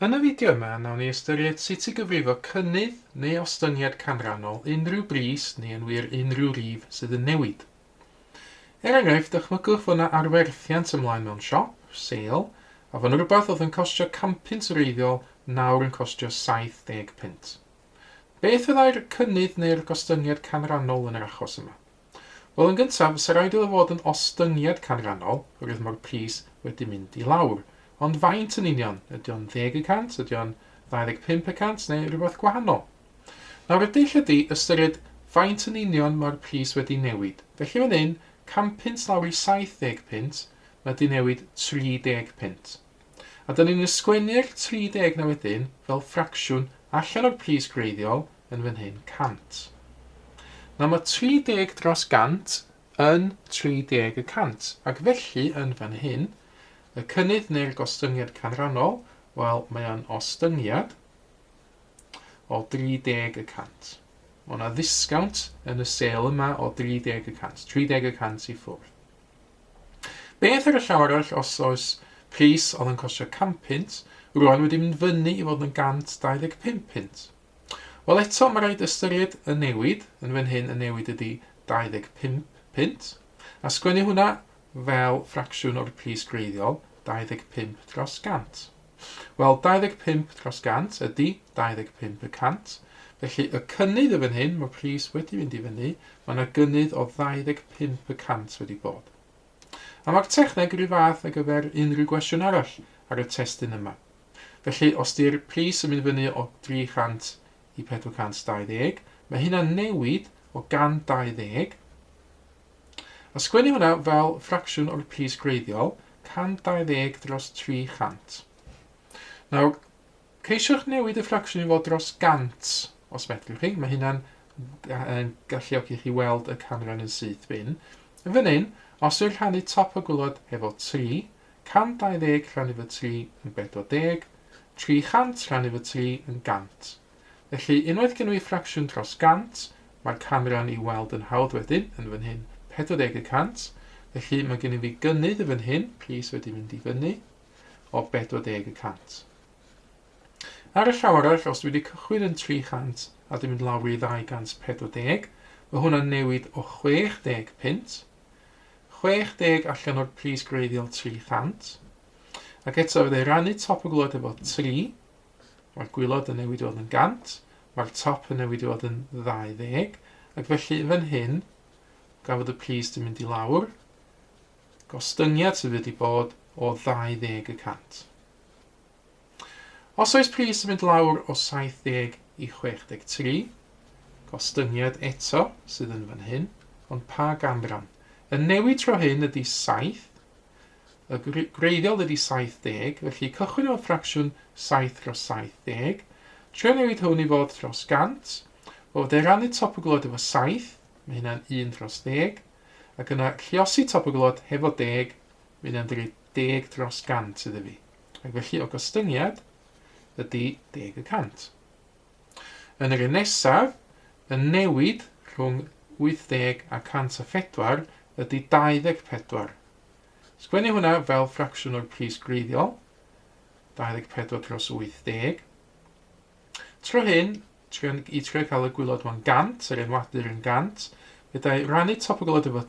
Yn y fideo yma, nawn ni ystyried sut i gyfrifo cynnydd neu ostyngiad canrannol unrhyw bris neu yn wir unrhyw rif sydd yn newid. Er enghraifft, dychmygwch fod 'na arwerthiant ymlaen mewn siop, sale, a fod 'na rhywbeth oedd yn costio 100 punt wreiddiol nawr yn costio 70 punt. Beth fyddai'r cynnydd neu'r gostyngiad canrannol yn yr achos yma? Wel, yn gyntaf, 'sa raid iddo fod yn ostyngiad canrannol, oherwydd mae'r pris wedi mynd i lawr. Ond faint yn union? Ydy o'n 10%? Ydy o'n 25% neu rhywbeth gwahanol? Nawr, y dull ydy ystyried faint yn union mae'r pris wedi newid. Felly fan hyn, 100 punt lawr i 70 punt, mae wedi newid 30 punt. A dyn ni'n ysgwennu'r 30 na wedyn fel ffracsiwn allan o'r pris gwreiddiol, yn fan hyn 100. Nawr mae 30 dros 100 yn 30 y cant, ac felly yn fan hyn, y cynnydd neu'r gostyngiad canrannol, wel, mae o'n ostyngiad o 30 y cant. Mae yna ddisgownt yn y sêl yma o 30 y cant, 30 y cant i ffwrdd. Beth ar y llaw arall os oes pris oedd yn costio 100 punt, rwan wedi mynd fyny i fod yn 125 punt? Wel eto, mae rhaid ystyried y newid, yn fan hyn y newid ydy 25 punt, a sgwennu hwnna fel ffracsiwn o'r pris gwreiddiol, 25 dros 100. Wel, 25 dros 100 ydy 25 y cant, felly y cynnydd yn fan hyn, mae'r pris wedi mynd i fyny, mae yna gynnydd o 25 y cant wedi bod. A mae'r techneg yr un fath ar gyfer unrhyw gwestiwn arall ar y testun yma. Felly, os 'di'r pris yn mynd fyny o 300 i 420, mae hynna'n newid o 120. A sgwennu hwnna fel ffracsiwn o'r pris gwreiddiol, 120 dros 300. Nawr, ceisiwch newid y ffracsiwn i fod dros 100 os medrwch chi. Mae hynna'n yn galluogi chi weld y canran yn syth bin. Yn fan hyn, os yw'r rhannu top y gwylod hefo 3, 120 rhannu fy 3 yn 40, 300 rhannu fy 3 yn 100. Felly, unwaith gen i ffracsiwn dros 100, mae'r canran i'w weld yn hawdd wedyn, yn fan hyn 40 y cant. Felly, mae gen i fi gynnydd yn fan hyn, pris wedi mynd i fyny, o 40 y cant. Ar y llaw arall, os dwi wedi cychwyn yn 300 a dwi'n mynd lawr i 240, mae hwnna'n newid o 60 punt, 60 allan o'r pris gwreiddiol 300. Ac eto, fyddai rannu top y gwlad efo 3, mae'r gwylod yn newid i fod yn 100, mae'r top yn newid i fod yn 20, ac felly yn fan hyn, gan fod y pris di mynd i lawr, gostyngiad sydd wedi bod o 20 y cant. Os oes pris yn mynd lawr o 70 i 63, gostyngiad eto sydd yn fan hyn, ond pa ganran? Y newid tro hyn ydy 7, y gwreiddiol ydy 70, felly cychwyn efo ffracsiwn 7 dros 70, trio newid hwn i fod dros 100, wel fydde rannu top y glod efo 7, mae hynna'n 1 dros 10, ac yna lliosi top y glod hefo 10, mae hynna'n dweud 10 dros 100 iddo fi. Ac felly o gostyngiad ydy 10 y cant. Yn yr un nesaf, y newid rhwng 80 a 104 ydy 24. Sgwennu hwnna fel ffracsiwn o'r pris gwreiddiol, 24 dros 80. Tro hyn, trio, i trio cael y gwylod ma'n gant, yr enwadur yn gant, fedrai rannu top y gwylod efo,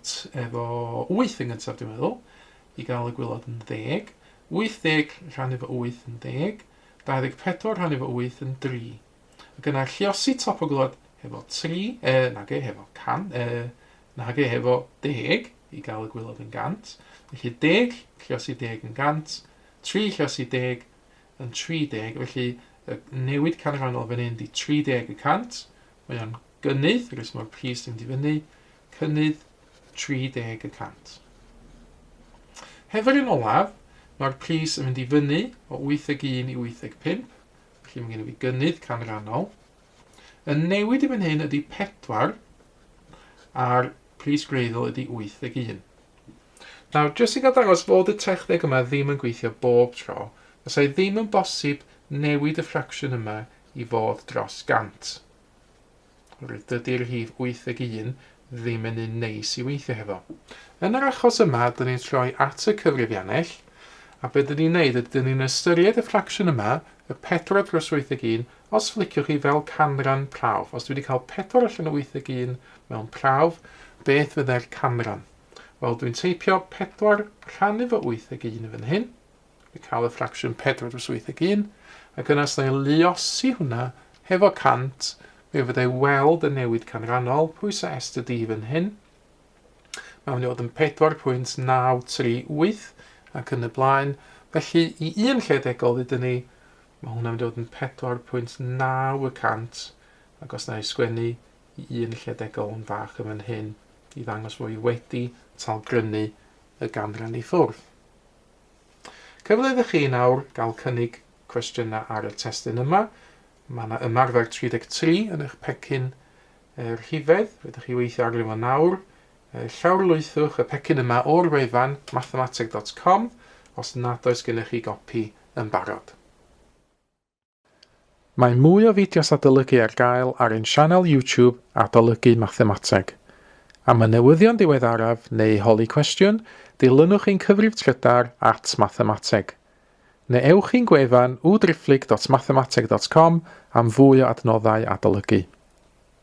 efo 8 yn gyntaf, dwi'n meddwl, i gael y gwylod yn ddeg. 80 rhannu efo 8 yn ddeg, 24 rhannu efo 8 yn 3. Ac yna lliosi top y gwylod hefo 3, e, nage, hefo can, e, nage, hefo deg, i gael y gwylod yn gant. Felly deg, lliosi deg yn gant, 3 lliosi deg yn 30, felly y newid canrannol fan hyn di 30 y cant, mae o'n gynnydd, rhys mae'r pris yn mynd i fyny, cynnydd 30 y cant. Hefo'r un olaf, mae'r pris yn mynd i fyny o 81 i 85, felly mae gen i fi gynnydd canrannol. Y newid i fan hyn ydy 4, a'r pris gwreiddiol ydy 81. Nawr, jyst i gael dangos fod y techneg yma ddim yn gweithio bob tro, fasai ddim yn bosib newid y ffracsiwn yma i fod dros 100. Oherwydd dydy'r rhif 81 ddim yn un neis i weithio hefo. Yn yr achos yma, dyn ni'n troi at y cyfrifiannell, A be dyn ni'n neud ydy dyn ni'n ystyried y ffracsiwn yma, y 4 dros 81, os flicio chi fel canran prawf. Os dwi wedi cael 4 allan o 81 mewn prawf, beth fyddai'r canran? Wel, dwi'n teipio 4 rhannu fo 81 yn fan hyn. Dwi'n cael y ffracsiwn 4 dros 81, ac yna os na i luosi hwnna hefo 100, mi fyddai weld y newid canrannol, pwysau S dy D fan hyn. Mae'n mynd i fod yn 4.938 ac yn y blaen. Felly, i un lle degol, ddydyn ni, mae hwnna'n mynd i fod yn 4.9 y cant, ac os na i sgwennu i un lle degol yn fach yn fan hyn, i ddangos fod i wedi talgrynu y ganran i ffwrdd. Cyfle iddo chi nawr gael cynnig cwestiynau ar y testun yma. Mae yna ymarfer 33 yn eich pecyn rhifedd, fedrwch chi weithio arno fo nawr. Llawrlwythwch y pecyn yma o'r wefan mathemateg.com os nad oes gennych chi gopi yn barod. Mae mwy o fideos adolygu ar gael ar ein sianel YouTube Adolygu Mathemateg. Am y newyddion diweddaraf neu holi cwestiwn, dilynwch ein cyfrif trydar at mathemateg. Neu ewch i'n gwefan www.mathemateg.com am fwy o adnoddau adolygu.